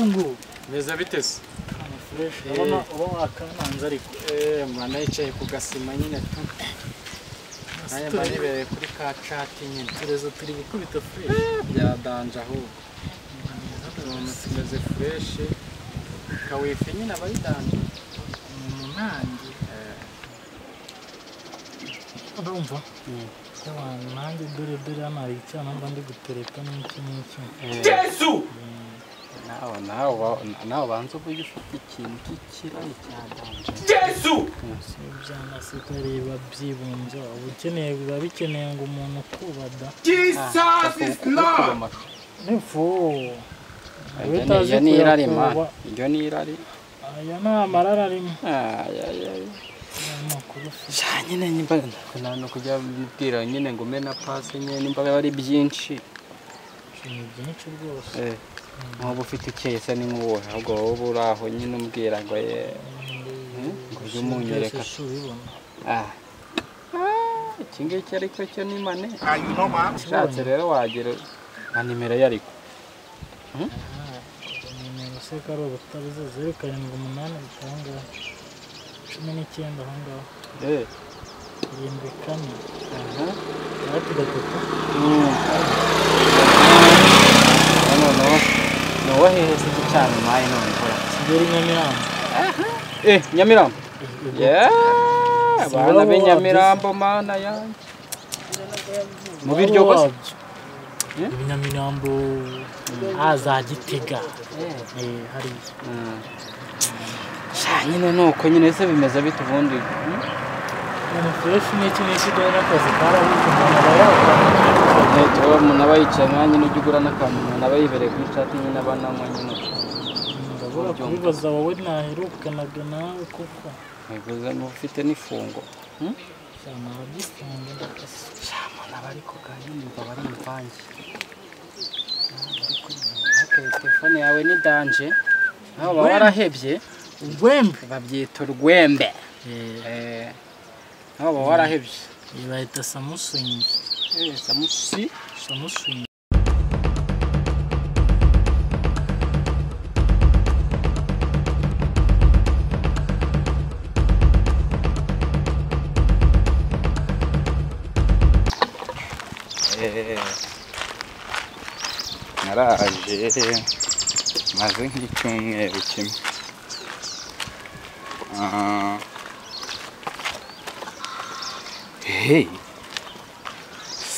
Muhungu. Meza bitese. Fresh. Ndabona uba wakananze ariko. Mwana yicaye ku gasima nyine tu. Naye mba nibereye kuri ka chat nyine. Turezo turi gukubita fresh. Bya danje ahubwo. Tumeze fresh. Kawifi nyine aba ari danje. Umunange. Urumva? Abantu nanjye dore dore hano hari icyana mba ndi gutereta n'iki n'iki. Yesu! Nawe banza uburyo ufite ikintu cy'ikirari cya danje. Yesu! Ibyana se utareba byibumbye uba ukeneye biba bikeneye ngo umuntu kubada. Jesus is Lord! N'ifu. Iryo ni irari man. Iryo ni irari. Aya ni amarara arimo. Nyine nimba no kujya mbwira nyine ngo mena passe nyine nimba ari byinshi. Ni byinshi rwose. Nkuba ufite ikese ni nk'uwo ahubwo wowe uri aho nyine umbwira ngo ye ngo ujye umunyereka. Iki ngiki ariko cyo ni mane. Ushatse rero wagira nka nimero ye ariko. Nimero se ko ari ubutabuze 0 7 8 6 19 aho ngaho. 7 4 6 3. No. No wahehe se cyane maye none kora. Kigali Nyamirambo. Nyamirambo. Yeah. Abana be Nyamirambo mana yanjye. Mu biryo gusa. Ibinyamirambo azagitega. Hari. Nyine nuko nyine se bimeze bite ubundi? Ni fresh n'iki n'iki dore n'akazi karabuze umuntu aba yakora. Tuba umuntu aba yicaye nka nyine ujya ugura n'akantu umuntu aba yibereye kuri chat nyine aba ananywa nyine. Ndabura kubibaza wowe naherukanaga nawe kuko. Bivuze ngo ufite n'ifungo. Cyane abagifunga ndakase. Umuntu aba ariko kandi numva bari imvange. Telefone yawe ni danje. Aho baba warahebye. Urwembe babyita urwembe. Aho baba warahebye. Bahita Samsung. Samsung. Samsung. Naraje maze nk'icyumweru kimwe. Hey,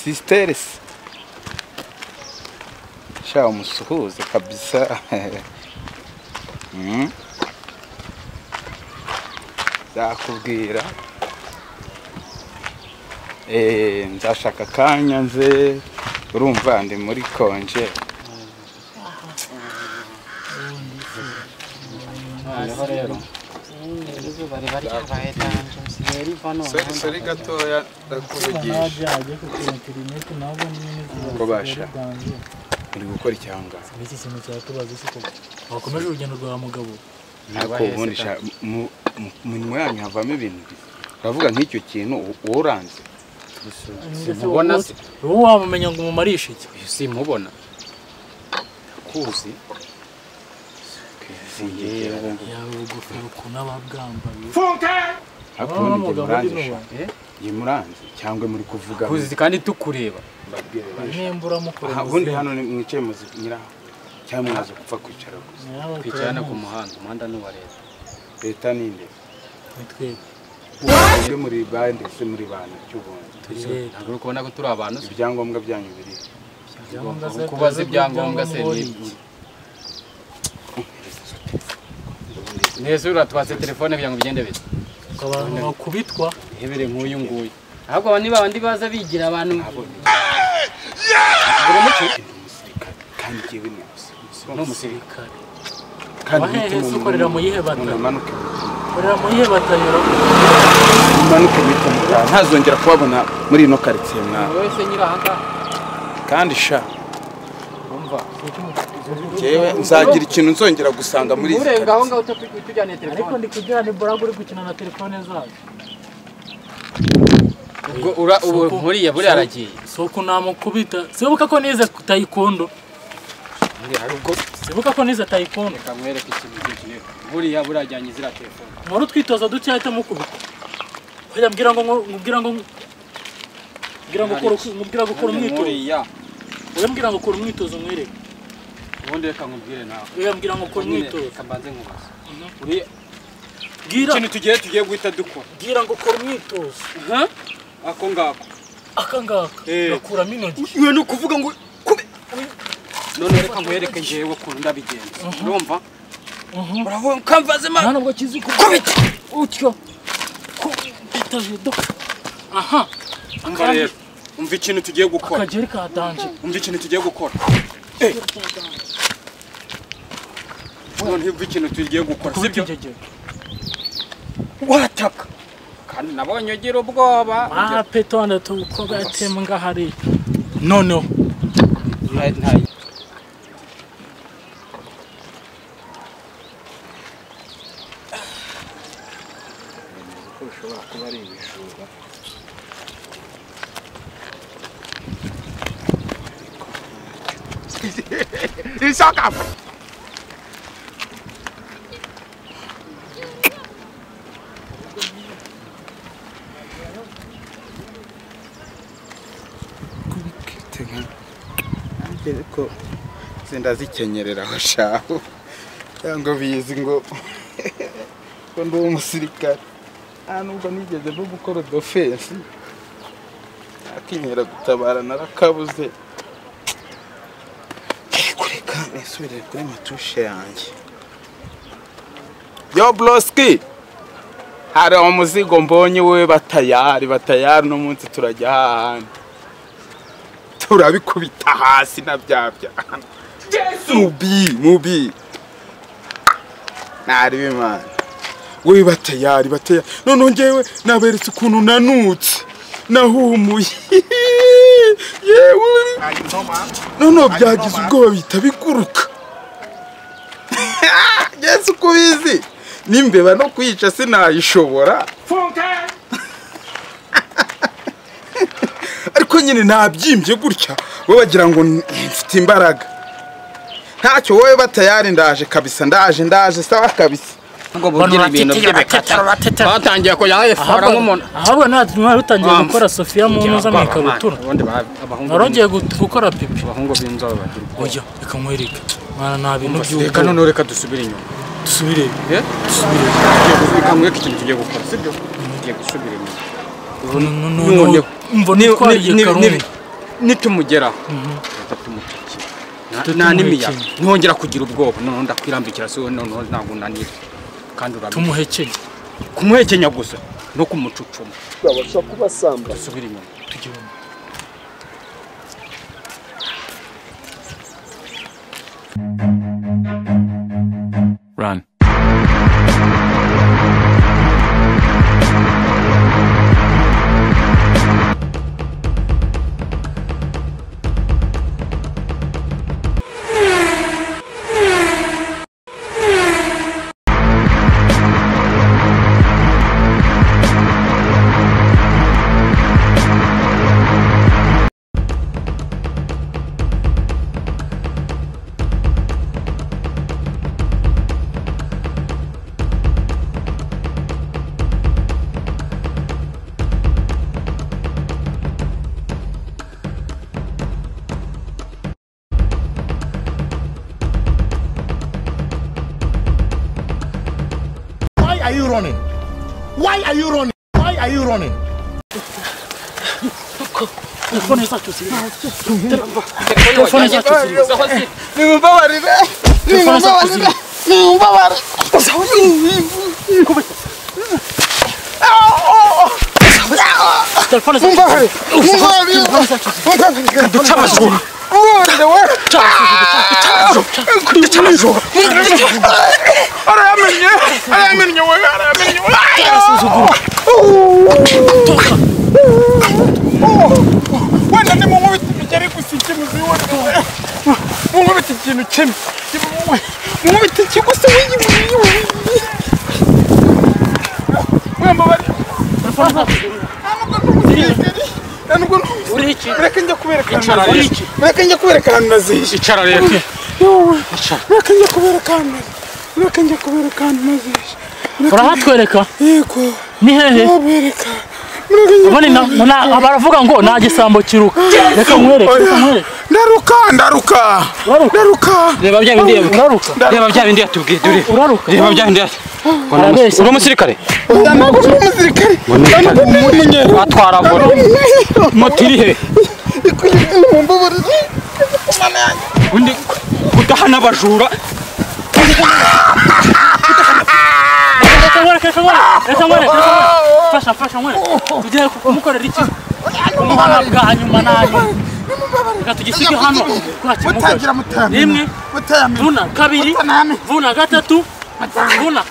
sisters, sha umusuhuze kabisa. Nzakubwira nzashaka akanya nze urumva ndi muri konje. Sorry gatoya ndakuvugisha. Ko basha uri gukora icyanga. Iki kintu cyatubaza se koko. Wakomeje urugendo rwa mugabo. Ariko ubundi sha mu minwa yanyu havamo ibintu. Uravuga nk'icyo kintu uranze. Simubona se. Wowe wamumenya ngo umumarishe iki? Simubona. Kuzi. Yawe ubugofero ukuntu aba bwambaye. Njye muranze cyangwa muri kuvuga. Kuzi kandi tukureba. Nimbura mukora. Ubundi hano mwicaye muzi nyiraho. Cyangwa mwaza gupfa kwicara gusa. Kwicara ku muhanda, umuhanda ni uwa leta. Leta ninde? Ni twebwe. Mwebwe muri bande se muri bana cy'ubundi. Ntabwo uri kubona ko turi abantu. Ibyangombwa byanyu biri. Kubaza ibyangombwa se ni iki? Nese uratwatse telefone kugira ngo bigende bite. Abantu bakubitwa hebere nk'uyu nguyu. Ahubwo niba abandi baza bigira abantu. Kandi jewe ni umusirikare. Kandi ukorera mu yihe batayo. Ukorera mu yihe batayo. Manuke bitumura ntazongera kubabona muri ino quartier mwa. Wese nyira aha. Kandi sha umva jewe nzagira ikintu nzongera gusanga muri izi. Urenga aho ngaho utujyane telefone. Ariko ndi kujyana ni burago uri gukina na telefone zacu. Ubwo ura ubu nkuriya buri aragiye. Soko namukubita. Sibuka ko nize taekwondo. Hari ubwo Ibuka ko nize taekwondo. Reka mwereke ikintu kigiye. Buriya burajyanye zira telefone. Wari utwitoza duke ahita mukubita. Oya mbwira ngo mbwira ngo mbwira ngo kora mbwira gukora umwitozo. Oya mbwira ngo kora umwitozo mwereke. Ubundi reka nkubwire nawe. Oya mbwira ngo kora umwitozo. Reka mbanze nkubaze. Uri bwira ikintu tugiye guhita dukora. Bwira ngo kora umwitozo. Ako ngako. Aka ngaka. Gakuramo intoki. Iwe no kuvuga ngo kube. None reka nkwereke njewe ukuntu ndabigenza. Urumva? Uravuga ukamvaze ma. Nta nubwo kizi kubita. Utyo. Kubita do. Aha. Umva rero. Umva ikintu tugiye gukora. Akageri ka danje. Umva ikintu tugiye gukora. None umva ikintu tugiye gukora sibyo? Wataka. Kandi nabonye ugira ubwoba. Ah petone tuko gatema ngahari. Noneho. Ushobora kuba ari ibijura. Isaka. Ariko zindazikenyerera aho shaho cyangwa bizi ngo ko ndi umusirikare. Nubwo nigeze no gukora defense akinyera gutabara narakabuze. Kureka nisubire kuri matushe yanjye. Yo Bloski, hari umuzigo mbonye we batayari no munsi turajya hahandi turabikubita hasi na byabya. Mubi mubi nari bimana we batayari none ngewe naberetse ukuntu nanutse nahumuye. Yewe none byagize ubwoba bita biguruka. Yesu kubizi nimbeba no kwica sinayishobora. Ariko nyine nabyimbye gutya bo bagira ngo mfite imbaraga. Ntacyo wowe batayari ndaje kabisa ndaje sawa kabisa. Ngo bugira ibintu by'ibikata batangiye ko yaye fara nk'umuntu. Ahubwo natwe rutangiye gukora Sofia mu ntuza mu ikabutura. Narongeye gukora pipi. Abahungu b'inzobe bagira ubwoba. Oya reka nkwereke. Mwana nta bintu by'ubwoba. Reka none reka dusubire inyuma. Dusubire. Dusubire. Reka nkwereke ikintu tugiye gukora sibyo? Tugiye gusubira inyuma. None umva nitwariye karungu. Nitumugeraho. Reka tumucikire. Nta n'imiyaga. Ntongera kugira ubwoba. None ndakwirambikira so none ntabwo unanira. Tumuhekenye. Kumuhekenya gusa no kumucucuma. Babasha kubasamba. Dusubire inyuma. Tujye inyuma. Run. Why are you running? Why are you running? Why are you running? Telefone zacu ziri. Telefone zacu ziri. Nimumbabarire. Nimumbabarire. Nimumbabarire. Kubita. Telefone zacu. Mumbabarire. Mumbabarire. Duca amazuru. Mumbabarire we. Duca amazuru. Arayamenye. Arayamenye we. Arayamenye we. Arasuzugura. Toka. Wenda ni munkubita imigeri gusa ikimuzi we. Munkubita ikintu kimwe. Munkubita iki gusa we. Telefone zacu ziri. Reka njya kubereka ahantu nazihishe. Icara rero. Reka njye kubereka ahantu maze. Reka njye kubereka ahantu maze. Urahatwereka? Yego. Ni hehe? Ndabereka. Ubundi baravuga ngo nta gisambo kiruka. Reka nkwereke, reka nkwereke. Ndaruka, ndaruka. Ndaruka. Reba bya bindi yabivuga. Uraruka. Reba bya bindi yatubwiye dore. Uraruka. Reba bya bindi. Uri umusirikare? Ntabwo ndi umusirikare. Ntabwo ndi umunyerondo. Atwara volo. Moto iri he? Undi kudahana abajura. Reka nkwereke, reka nkwereke. Reka nkwereke. Fasha, fasha nkwereke. Tugiye kumukorera iki? Kumuhana bwa nyuma na nyuma. Reka tugisige hano. Mutagira mutayamena. Rimwe, vuna kabiri, vuna gatatu, vuna